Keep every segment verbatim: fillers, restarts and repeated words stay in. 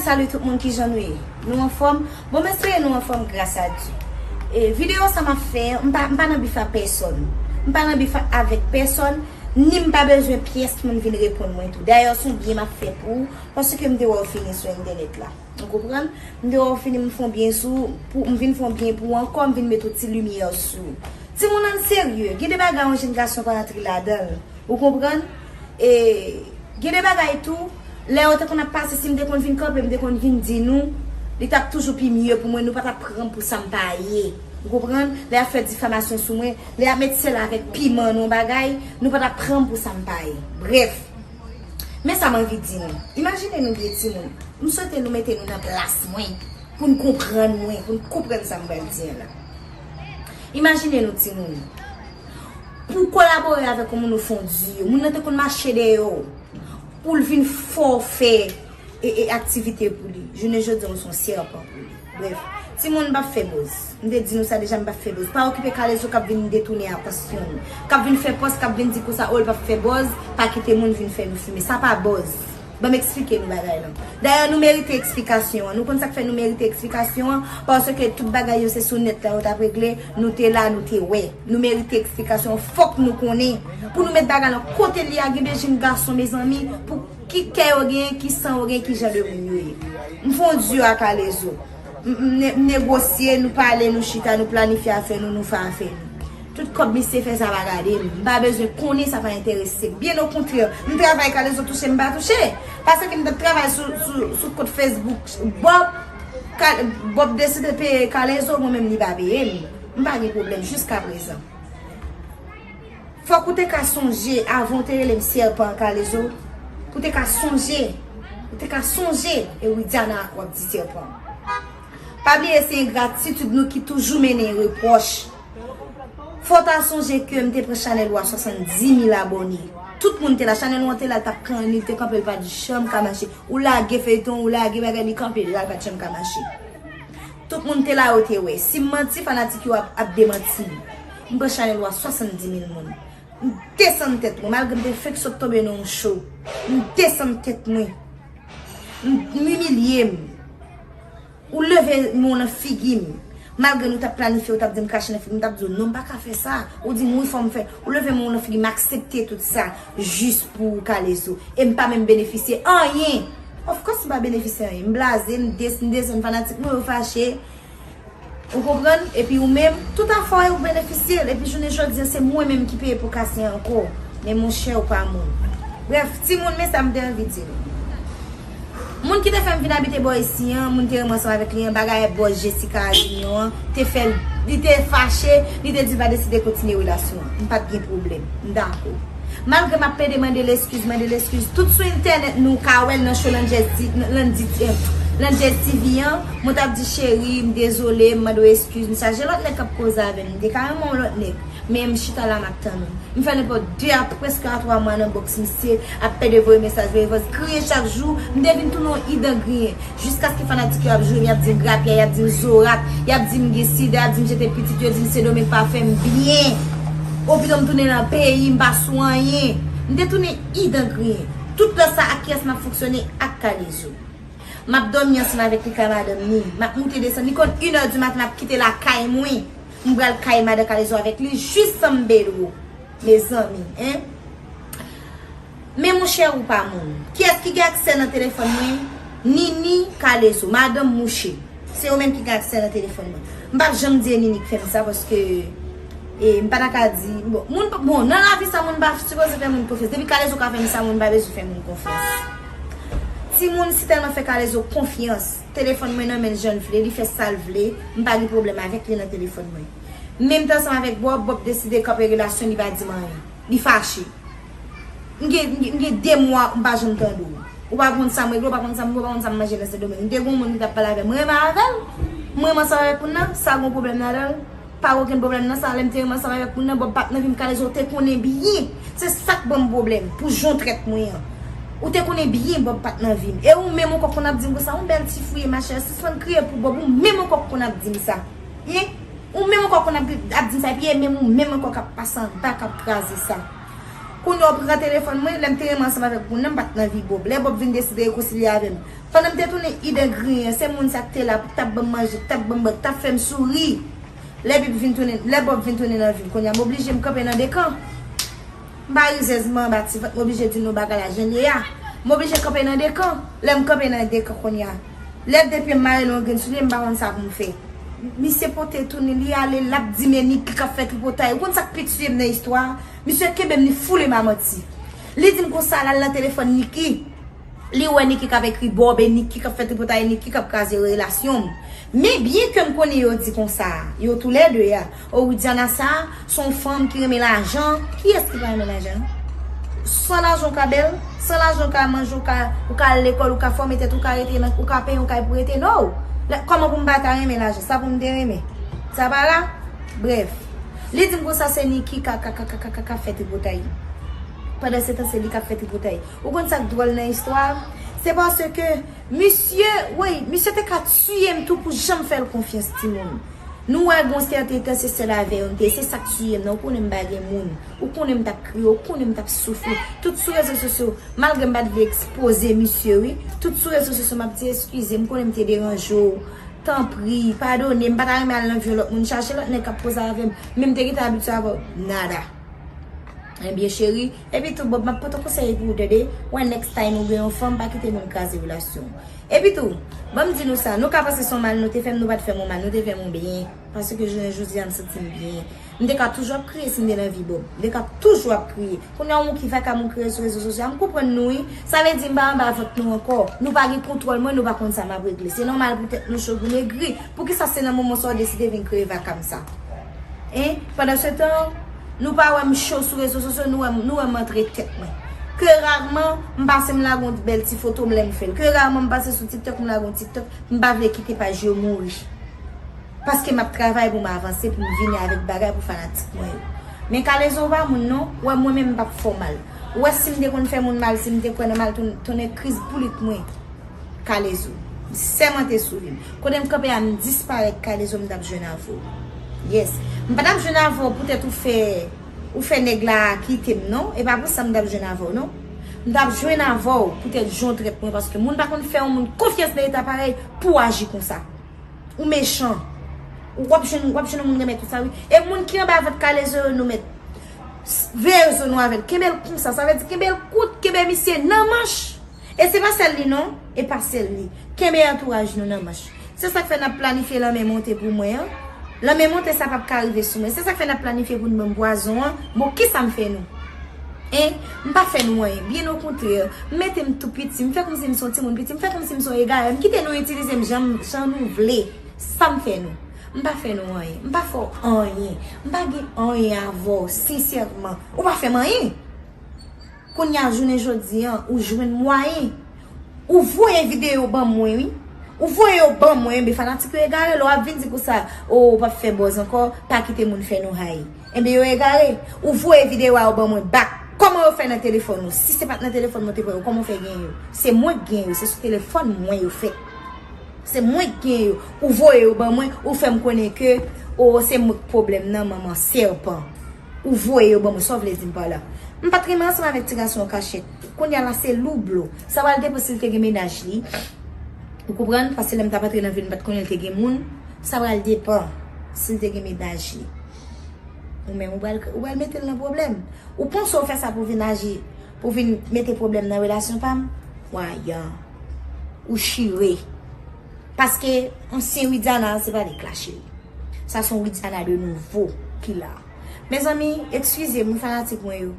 Salut tout moun, kijan nou ye? Nou anfòm? Bon, m espere nou anfòm gras a Dye. E videyo sa m ap fè, m pa, m pa nan bif a pèsòn. M pa nan bif avèk pèsòn, ni m pa bezwen pyès moun vin reponn mwen tou. Dayè, se yon byen m ap fè pou ou, paske m te wè w fini sou entènèt la. Ou konprann? M te wè w fini, m fè yon byen sou, pou, m vin fè yon byen pou ou ankò, m vin met yon ti limyè sou ou. Timoun, ann serye, gen de bagay yon jenn gason pa antre ladan l. Ou konprann? E gen de bagay tou, lè yo te konn ap pase, si m te konn vin kanpe, m te konn vin di nou, li t ap toujou pi mye pou mwen, nou pa t ap pran m pou sa m pa ye. Ou konprann? Lè y ap fè difamasyon sou mwen, lè y ap met sèl avèk piman nan yon bagay, nou pa t ap pran m pou sa m pa ye. Brèf, men sa m anvi di nou. Imajine nou byen, timoun. M swete nou mete nou nan plas mwen, pou n konprann mwen, pou n konprann sa m pral di an la. Imajine nou, timoun. Pou w kolabore avèk yon moun ou fè yon di, moun nan te konn mache dèyè w pou l vin fè w fè e, e aktivite pou li. Jounen jodi a, w se yon sèpan pou li. Brèf, timoun, m p ap fè buzz. M te di nou sa deja, m p ap fè buzz. Pa okipe K-Lezo k ap vin detounen atansyon nou, k ap vin fè pòs, k ap vin di konsa, o, l p ap fè buzz, pa kite moun vin fè nou fimen. Sa pa buzz. Ban m eksplike nou bagay lan. Dayè, nou merite eksplikasyon an. Nou konn sa k fè nou merite eksplikasyon an? Paske tout bagay yo se sou nèt la yo t ap regle. Nou te la, nou te wè. Nou merite eksplikasyon an. Fòk nou konnen. Pou nou met bagay lan kote l ye a, gen de jenn gason, mezanmi, pou ki kè yo genyen, ki san yo genyen, ki jan de moun yo ye. M fè yon di a K-Lezo. M, m ne-, m negosye, nou pale, nou chita, nou planifye afè nou, nou fè afè nou. Tout kòb misye fè sa pa gade m. M pa bezwen konnen, sa pa enterese m. Byen okontrè, m travay, K-Lezo touche, m pa touche. Paske m t ap travay sou, sou, sou kont Facebook Bob, Ka-, Bob deside peye K-Lezo, mwen menm li pa peye m. M pa gen pwoblèm jiskaprezan. Fòk ou te ka sonje, avan w te rele m sèpan, K-Lezo, pou w te ka sonje, ou te ka sonje, e Widiana w ap di sèpan. Pa bliye se engratitid nou ki toujou mennen repwòch. Fò w ta sonje ke m te pran chanèl ou a swasanndis mil abòne. Tout moun te la, chanèl ou an te la, l t ap kanni, l te kanpe, l pa t janm ka mache. Ou lage feyton, ou lage bagay, li kanpe la, l pa t janm ka mache. Tout moun te la, yo te wè. Si m manti, fanatik yo ap, ap demanti m. M pran chanèl ou a swasanndis mil moun. M desann tèt mwen, malgre m te fenk sot tonbe nan yon cho. M desann tèt mwen. M, m imilye m. Ou leve men w nan figi m. Malgre nou t ap planifye, ou t ap di m krache nan figi m, m t ap di w non, m pa ka fè sa. Ou di m wi, fò m fè. Ou leve men w nan figi m, m aksepte tout sa jis pou ou, K-Lezo. E m pa menm benefisye anyen. Of course, m pa benefisye anyen. M blaze, m des-, m desann fanatik mwen, yo fache. Ou konprann? Epi ou menm, tout afè w, ou benefisye l. Epi jounen jodi a, se mwen menm ki peye pou kase ankò. Men monchè, ou pa moun. Brèf, timoun, men sa m te anvi di nou. Moun ki te fè m vin abite bò isi an, moun te renmen ansanm avèk li an, bagay bòz Jessica Avignon an, te fè l, li te fache, li te di l pa deside kontinye relasyon an. M pa t gen pwoblèm. M dakò. Malgre m ap plede mande l eskiz, mande l eskiz. Tout sou entènèt nou ka wè l nan show Landjez T-, Landy, eh, Landjez T V an. Mwen t ap di, cheri, m dezole, m mande w eskiz. M chaje lòt nèg k ap koze avè m. M te ka renmen yon lòt nèg. Men m chita la, m ap tann ou. M fè nenpòt de a prèske a twa mwa nan bòks misye, ap pede voye mesaj, voye vòs, griyen chak jou. M te vin tounen yon idan griyen. Jiskaske fanatik yo ap joure m, y ap di m grapyay, y ap di m zorat, y ap di m gen sida, y ap di m jete pitit, yo di m Sendomeng pa fè m byen. Opito m tounen nan peyi m, pa sou anyen. M te tounen idan griyen. Tout lè sa, ak kiyès m ap fonksyone? Ak K-Lezo. M ap dòmi ansanm avèk li kay madanm ni. M ap moute desann. Li konn inè di maten, m ap kite lakay mwen. M pral kay madan K-Lezo avèk li jis San Pedro. Mezanmi, en. Men monchè, ou pa moun. Kiyès ki gen aksè nan telefòn mwen? Nini, K-Lezo, madanm mouche. Se yo menm ki gen aksè nan telefòn mwen. M p ap janm di e Nini k fè m sa paske, e, m pa ta ka di, bon, moun, bon, nan lavi sa, moun pa sipoze fè moun konfyans. Depi K-Lezo ka fè m sa, moun pa bezwen fè moun konfyans. Timoun si tèlman fè K-Lezo konfyans, telefòn mwen nan men l jan l vle, li fè sa l vle, m pa gen pwoblèm avèk li nan telefòn mwen. Men m te ansanm avèk Bob, Bob deside kanpe relasyon, li pa di m anyen. Li fache. M gen, m gen, m gen de mwa m pa janm tande w. Ou pa konn sa m regle, ou pa konn sa m bwè, ou pa konn sa m manje nan Sendomeng. M te gen yon moun ki t ap pale avè m, m renmen avè l. M renmen ansanm avèk moun nan, sa gen pwoblèm ladan l? Pa gen okenn pwoblèm nan sa. Lè m te renmen ansanm avèk moun nan, Bob pa t nan vi m, K-Lezo te konnen byen. Se sa k ban m pwoblèm, pou jan w trèt mwen an. Ou te konnen byen Bob pa t nan vi m. E ou menm ankò k konn ap di m konsa, yon bèl ti fouye machè, sispann kriye pou Bob, ou menm ankò k konn ap di m sa. Hein? Ou menm ankò konn ap, ap di m sa, epi e menm ou menm ankò k ap pase anba, k ap kraze sa. Kounye a w pran telefòn mwen, lè m te renmen ansanm avèk moun nan, m pa t nan vi Bob. Lè Bob vin deside rekonsilye avè m. Pandan m te tounen idan griyen, se moun sa k te la, pou t ap ban m manje, pou t ap ban m bwè, pou t ap fè m souri. Lè Bib vin tounen, lè Bob vin tounen nan vi m, kounye a m oblije m kanpe nan de kan. M pa rizèz, m anba ti vant, m oblije di nou bagay la jan l ye a. M oblije kanpe nan de kan. Lè m kanpe nan de kan kounye a, lè de pye m mare nan yon grenn soulye, m pa konn sa pou m fè. Misye pote tounen, li ale, l ap di men Niki k ap fè tripotay. Ou konn sa k pi tiye m nan istwa a? Misye kenbe m, li foule m a manti. Li di m konsa, l al nan telefòn Niki. Li wè Niki k ap ekri Bob, e Niki k ap fè tripotay, e Niki k ap kraze relasyon m. Men byen ke m konnen yo di konsa, yo toulède a, o Widiana sa, se yon fanm ki renmen lajan. Kiyès ki pa renmen lajan? San lajan ou ka bèl, san lajan ou ka manje, ou ka, ou ka al lekòl, ou ka fòme tèt, ou ka rete nan, ou ka peye yon kay pou rete, no! Lè, kòman pou m pa ta renmen lajan? Sa pou m te renmen? Sa pa la? Brèf. Li di m konsa se Niki ka, ka, ka, ka, ka, ka, ka fè tripotay. Pandan se tan, se li k ap fè tripotay. Ou konn sa k dwòl nan istwa a? Se paske misye, wi, misye te ka tiye m tou pou janm fè l konfyans, timoun. Nou wè gon sèten tan se sèl avè yo m te ye, se sa k tiye m nan. Ou konnen m pa gen moun. Ou konnen m t ap kriye, ou konnen m t ap soufri. Tout sou rezo sosyo, malgre m pa t vle ekspoze misye, wi. Tout sou rezo sosyo, m ap di eskize, m konnen m te deranje w. Tanpri, padone m, m pa ta renmen al nan vi yon lòt moun, chache lòt nèg k ap poze avè m. Men m te gentan abitye avè w. Nada. Ebyen, cheri, epi tou, Bob, m ap pote konsèy pou ou, tande. Wè, next time ou gen yon fanm, pa kite moun kraze relasyon w. Epi tou, ban m di nou sa, nou ka panse se yon mal nou te fè m, nou pa t fè m yon mal, nou te fè m yon byen. Paske jounen jodi a, m santi m byen. M te ka toujou ap kriye si m te nan vi Bob. M te ka toujou ap kriye. Kounye a, yon ki vakabon kriye sou rezo sosyo a, m konprann nou, wi. Sa vle di m pa anba vant nou ankò. Nou pa gen kontwòl mwen, nou pa konn sa m ap regle. Se nòmal pou tèt nou cho, pou n egri. Poukisa se nan moman sa w deside vin kreye vakam sa? Hein? Pandan se tan, nou pa wè m cho sou rezo sosyo, nou wè m, nou wè m antre tèt mwen. Ke rarman, m pase m lage yon bèl ti foto m lè m fè l. Ke rarman, m pase sou TikTok, m lage yon TikTok, m pa vle kite paj yo mouri. Paske m ap travay pou m avanse, pou m vini avèk bagay pou fanatik mwen yo. Men Kalezo pa moun non, ou wè mwen menm m p ap fè w mal. Ou wè si m te konn fè moun mal, si m te kwè nan mal, tounen, tounen kriz boulit mwen. Kalezo. M sèmante sou vi m. Kote m kanpe a, m disparèt, Kalezo, m t ap jwenn avè w. Yes. M pa t ap jwenn avè w poutèt ou fè, ou fè nèg la kite m non. E pa pou sa m t ap jwenn avè w non. M t ap jwenn avè w poutèt jan w trèt mwen, paske moun pa konn fè yon moun konfyans nan eta parèy pou w aji konsa. Ou mechan. Ou w ap jwenn, w ap jwenn yon moun renmen tout sa, wi. E moun ki anba vant Kalezo yo, nou mèt s-, veye zo nou avè l. Kenbe l konsa. Sa vle di kenbe l kout, kenbe misye nan manch. E se pa sèl li non. E pa sèl li. Kenbe antouraj nou nan manch. Se sa k fè n ap planifye lanmè monte pou mwen an. Lanmè monte sa p ap ka rive sou mwen. Se sa k fè n ap planifye pou n ban m pwazon an. Bon, kisa m fè nou? Hein? M pa fè nou anyen. Byen okontrè, m mete m tou piti. M fè kòmsi m se yon timoun piti. M fè kòmsi m se yon egare. M kite nou itilize m jan, jan nou vle. Sa m fè nou? M pa fè nou anyen. M pa fè w anyen. M pa gen anyen avè w, sensèman. Ou pa fè m anyen. Kounye a, jounen jodi a, ou jwenn mwayen. Ou voye videyo ban mwen, wi. Ou voye yo ban mwen, enben fanatik yo egare, lè w ap vin di konsa, o, ou p ap fè buzz ankò, pa kite moun fè nou hay. Enben yo egare. Ou voye videyo a yo ban mwen bak. Kòman yo fè nan telefòn ou? Si se pa t nan telefòn mwen te pran yo, kòman w fè gen yo? Se mwen k gen yo, se sou telefòn mwen yo fèt. Se mwen k gen yo. Ou voye yo ban mwen, ou fè m konnen ke, o, se mwen k pwoblèm nan, manman sèpan. Ou voye yo ban mwen, sa w vle di m pa la? M pa t renmen ansanm avèk ti gason an kachèt. Kounye a la, se lou blo. Sa pral depann si l te gen mennaj li. Ou konprann? Paske lè m t ap antre nan vi l, m pa t konnen l te gen moun. Sa pral depann si l te gen mennaj li. Ou menm, ou pral, ou pral mete l nan pwoblèm. Ou panse w fè sa pou vin aji, pou vin mete pwoblèm nan relasyon pa m? Wayan. Ou chire. Paske ansyen Widiana, se pa li k la, cheri. Sa se yon Widiana de nouvo ki la. Mezanmi, eskize m, wi, fanatik mwen yo.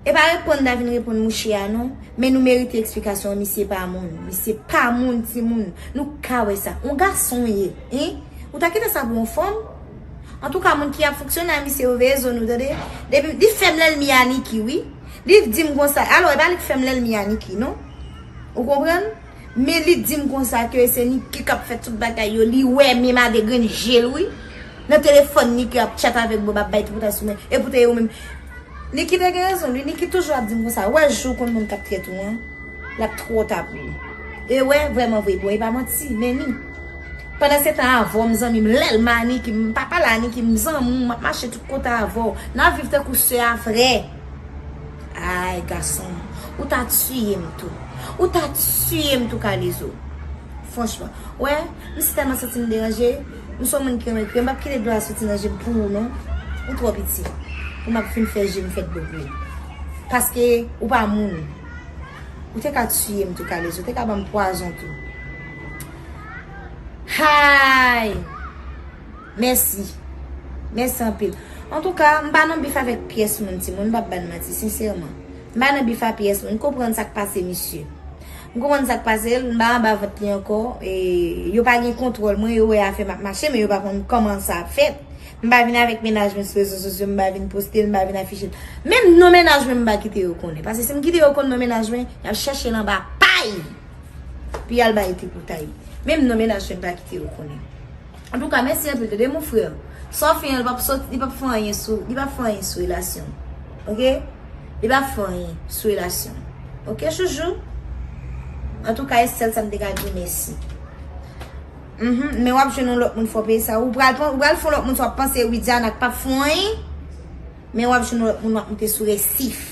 E pa reponn n ta vin reponn mouche a non, men nou merite eksplikasyon, misye pa moun. Misye pa moun, timoun. Nou ka wè sa. Yon gason w ye, hein? Ou ta kite sa pou yon fanm? Antouka, moun ki ap fonksyone a misye yo, veye zo nou, tande. Depi, li fè m lènmi a Niki, wi. Li di m konsa. Alò, e pa li k fè m lènmi a Niki, non. Ou konprann? Men li di m konsa ke se Niki k ap fè tout bagay yo. Li wè menm a de grenn je l, wi. Nan telefòn Niki ap tchat avèk Bob, ap bay tripotay sou mwen. Epoutan e ou menm. Niki te gen rezon, wi. Niki toujou ap di m konsa. Wè jou w konn moun k ap trèt ou an, l ap twò ta pou ou. E wè, vrèman vre, bon, e pa manti, men ni. Pandan se tan avè w, m zanmi m, lènmi a Niki, m pa pale a Niki, m zanmi w, m ap mache tout kote avè w. N ap viv tankou sè a frè. Ay, gason, ou ta tiye m tou. Ou ta tiye m tou, Kalezo. Franchman. Wè, m si tèlman santi m deranje, m se yon moun ki renmen kriye, m p ap kite dlo a soti nan je m pou ou non. Ou twò piti. Pou m ap fin fè je m fèt dlo pou ou. Paske ou pa moun. Ou te ka tiye m tou, Kalezo. Ou te ka ban m pwazon tou. Hay! Mèsi. Mèsi anpil. Antouka, m pa nan bif avèk pyès moun, timoun, m p ap ba n manti, sensèman. M pa nan bif a pyès moun. M konprann sa k pase misye. M konprann sa k pase l, m pa anba vant li ankò. E, yo pa gen kontwòl mwen, yo wè afè m ap mache, men yo pa konn kòman sa ap fèt. M pa vin avèk mennaj mwen sou rezo sosyo, m pa vin poste l, m pa vin afiche l. Menm non mennaj mwen, m pa kite yo konnen. Paske si m kite yo konn non mennaj mwen, y ap chèche l anba pay pou y al bay tripotay. Menm non mennaj mwen, m pa kite yo konnen. Antouka, mèsi anpil, tande, mon frè. Sa w fè an, li p ap sot, li p ap fè anyen sou, li p ap fè anyen sou relasyon. Oke? Li p ap fè anyen sou relasyon. Oke, chouchou? Antouka, e sèl sa m te ka di w mèsi. Mhm, men w ap jwenn yon lòt moun fò peye sa. Ou pral pran, ou pral fè yon lòt moun sa w ap panse Widiana k p ap fè anyen. Men w ap jwenn yon lòt moun w ap moute sou resif.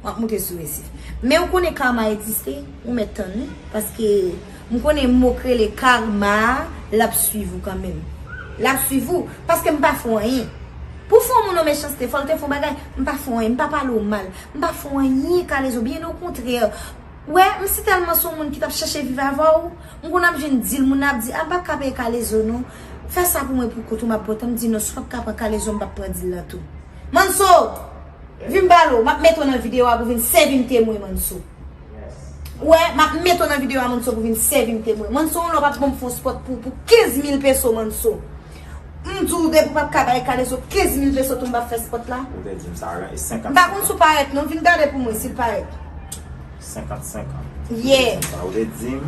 W ap moute sou resif. Men ou konnen karma egziste, ou mèt tann li. Paske m konnen mo k rele karma a, l ap swiv ou kanmenm. L ap swiv ou, paske m pa fè w anyen. Pou fè yon moun yon mechanste, fò l te fè yon bagay, m pa fè w anyen, m pa pale w mal, m pa fè w anyen, Kalezo, byen okontrè. Wè, m si tèlman se yon moun ki t ap chèche viv avè w, m konn ap jwenn dil moun ap di, a m p ap ka peye Kalezo non. Fè sa pou mwen pou kont ou, m ap pote, m di non, si w p ap ka pran Kalezo, m p ap pran dil lan tou. Manso! Vin m pale w, m ap mete w nan videyo a pou vin sèvi m temwen, Manso. Wè, m ap mete w nan videyo a, Manso, pou vin sèvi m temwen. Manso, yon lè w p ap ban m fon spòt pou, pou kenz mil peso, Manso. M di w depi w p ap ka bay Kalezo kenz mil peso tou m p ap fè spòt la. Ou te di m sa, e senkant. M pa konn si w parèt non, vin gade pou mwen si l parèt. Senkant senkant. Yeah. Ou te di m sa, ou te di m.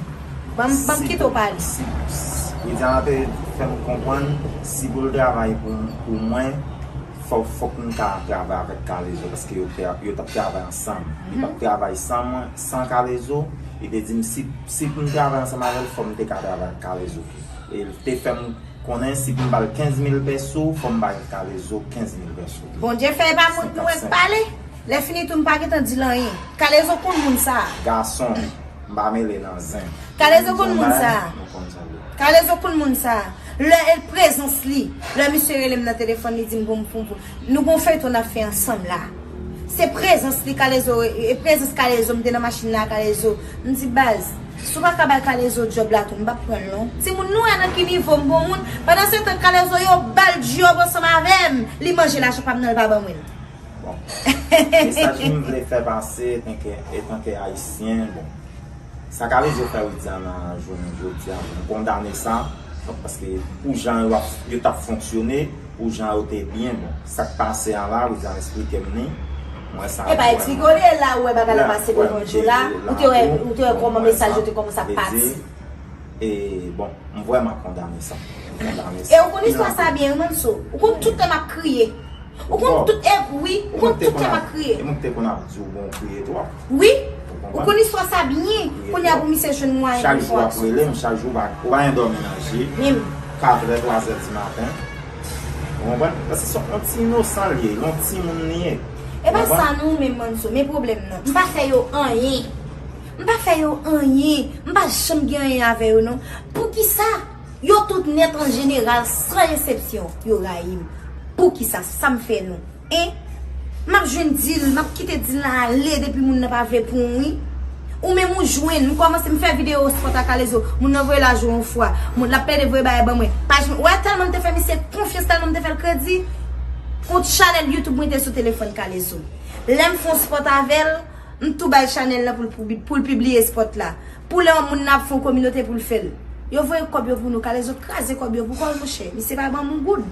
Ban m, ban m kite w pale. Si, si, Widiana te fè m konprann, si pou l travay pou, pou mwen, fò, fòk m ta travay avèk Kalezo, paske yo te, yo t ap travay ansanm. Li p ap travay san mwen, san Kalezo. Li te di m si, si pou m travay ansanm avè l, fò m te ka travay ak Kalezo. E l te fè m konnen si pou m ba l kenz mil peso, fò m bay Kalezo kenz mil peso. Bondye fè e pa mwen k pale. Lè fini tou m pa gentan di l anyen. Kalezo konn moun sa a. Gason, m pa mele nan zen. Kalezo konn moun sa a. Kalezo konn moun sa a. Lè e prezans li, lè misye rele m nan telefòn, li di m pou m, pou m, pou nou gon feyton n ap fè ansanm la. Se prezans li, Kalezo, e prezans Kalezo, m te nan machin nan ak Kalezo. M di, baz, si w pa ka bay Kalezo djòb la tou, m p ap pran l non. Timoun, nou wè nan ki nivo m gon moun. Pandan se tan Kalezo yo ba l djòb ansanm avè m, li manje lajan pa m nan, l pa ban mwen l. Bon. Mesaj m vle fè pase, etanke, etanke Ayisyen, bon. Sa Kalezo fè Widiana jounen jodi a, m kondane sa. Paske pou jan yo ap, yo t ap fonksyone, pou jan yo te byen, bon. Sa k pase a la, Widiana eksplike m li. Mwen sa. E pa eksplike w li ye la, ou wè bagay la pase devan je w la. Ou te wè, ou te wè kòman mesaj yo te kòmanse ap pati. E, bon, m vrèman kondane sa. M kondane sa. E ou konn istwa sa byen, wi, Manso. Ou konn tout tan m ap kriye. Ou konn tout, e, wi, ou konn tout tan m ap kriye. E mwen ki te konn ap di w, bon, w kriye twòp. Wi. Ou konprann? Ou konn istwa sa byen. Kounye a pou misye jwenn mwayen pou l fè aksyon. Chak jou w ap rele m, chak jou w pa, ou pa endòmi nan je. Menm. Katrè, twazè di maten. Ou konprann? Paske se yon ti inosan li ye, yon timoun li ye. E pa sa non, men Manso, men pwoblèm nan. M pa fè yo anyen. M pa fè yo anyen. M pa janm gen anyen avè yo non. Poukisa? Yo tout nèt an jeneral, san eksepsyon, yo rayi m. Poukisa? Sa m fè nou? Hein? M ap jwenn dil, m ap kite dil la ale depi moun nan pa vle pou m, wi. Ou menm ou jwenn, m kòmanse, m fè videyo spòt ak Kalezo, moun nan voye lajan yon fwa, moun l ap plede voye bagay ban mwen. Pa jwenn, wè tèlman m te fè misye konfyans, tèlman m te fè l kredi, kont chanèl YouTube mwen te sou telefòn Kalezo. Lè m fè yon spòt avè l, m tou bay chanèl la pou l, pou, pou l pibliye spòt la. Pou lè yon moun nan ap fè yon kominote pou l fè l. Yo voye kòb yo pou nou, Kalezo kraze kòb yo pou kò l, monchè. Misye pa ban m yon goud.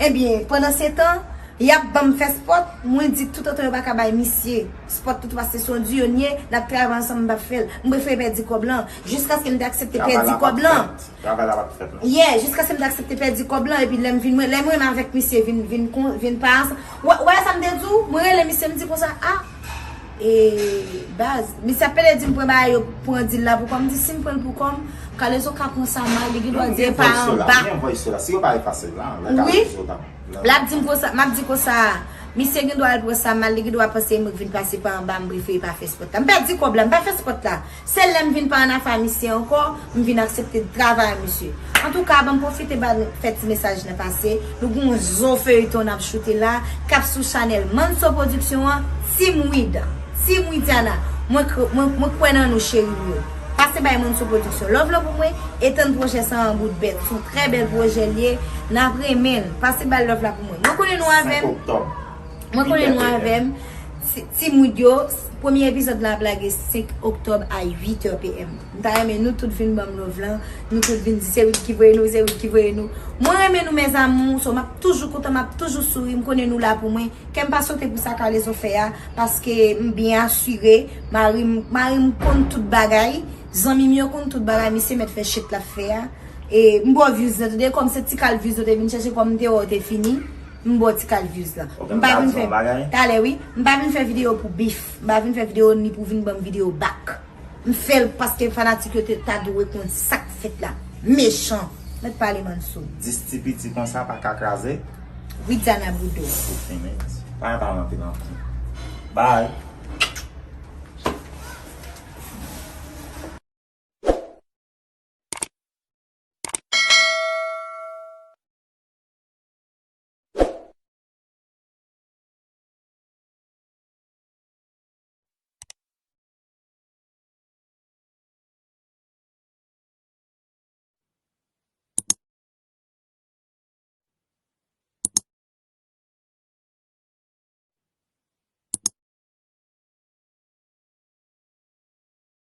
Ebyen, pandan se tan, y ap ban m fè spòt, mwen di toutotan yo pa ka bay misye spòt tou, paske se yon duo n ye, n ap travay ansanm, m p ap fè l. M prefere pèdi kòb lan, jiskaske m te aksepte pèdi kòb lan. Travay la p ap fèt non. Yeah, jiskaske m te aksepte pèdi kòb lan, epi lè m vin, mwen, lè m renmen avèk misye, vin, vin kon, vin pa ansanm. Wè, wè sa m te di w? Mwen rele misye, m di konsa, a, e, baz, misye ap pede di m pran bagay yo, pran dil la pou kò m, m di si m pran l pou kò m, Kalezo ka pran sa mal, li gen dwa di e pa anba. Gen voice la, si yo pa efase l la, lè Kalezo t ap L ap di m konsa, m ap di konsa, Misye gen dwa al pran sa mal, li gen dwa panse e mwen k vin pase pa anba, m prefere pa fè spòt la. M pèdi kòb la, m pa fè spòt la. Se lè m vin pa ann afè a misye ankò, m vin aksepte travay a misye. Antouka, ban m pwofite ba nou fè ti mesaj nan pase. Nou gen yon zo feyton n ap choute la, k ap sou chanèl Manso Production an, Team Wid. Team Widiana. Mwen, kre- mwen, mwen kwè nan nou, cheri m yo. Pase bay Manso Production love la pou mwen, e tann pwojè sa an bout bèt. Se yon trè bèl pwojè l ye, n ap renmen l. Pase bay love la pou mwen. Mwen konnen nou avè m. Mwen konnen nou avè m. Ti- Team Wid yo, premye epizòd la ap lage senk oktòb a uit è p m. M ta renmen nou tout vin ban m love lan, nou tout vin di se Wid ki voye nou, se Wid ki voye nou. Mwen renmen nou, mes amours, so m ap toujou kontan, m ap toujou souri, m konnen nou la pou mwen. Kè m pa sote pou sa Kalezo fè a, paske m byen asire, mari m, mari m konn tout bagay, zanmi m yo konn tout bagay, misye mèt fè shit l ap fè a. E m ba w views lan, tande, kòm se ti kal views yo te vin chèche, kòm m te wè w te fini, m ba w ti kal views lan. M pa vin fè, talè wi, m pa vin fè videyo pou bif, m pa vin fè videyo ni pou vin ban m videyo back. M fè l paske fanatik yo te ta dwe konn sa k fèt la. Mechan. Mèt pale Manso. Dis ti piti konsa pa ka kraze. Widiana Boudou. Ou fini. Pa gen pale anpil anpil. Bye.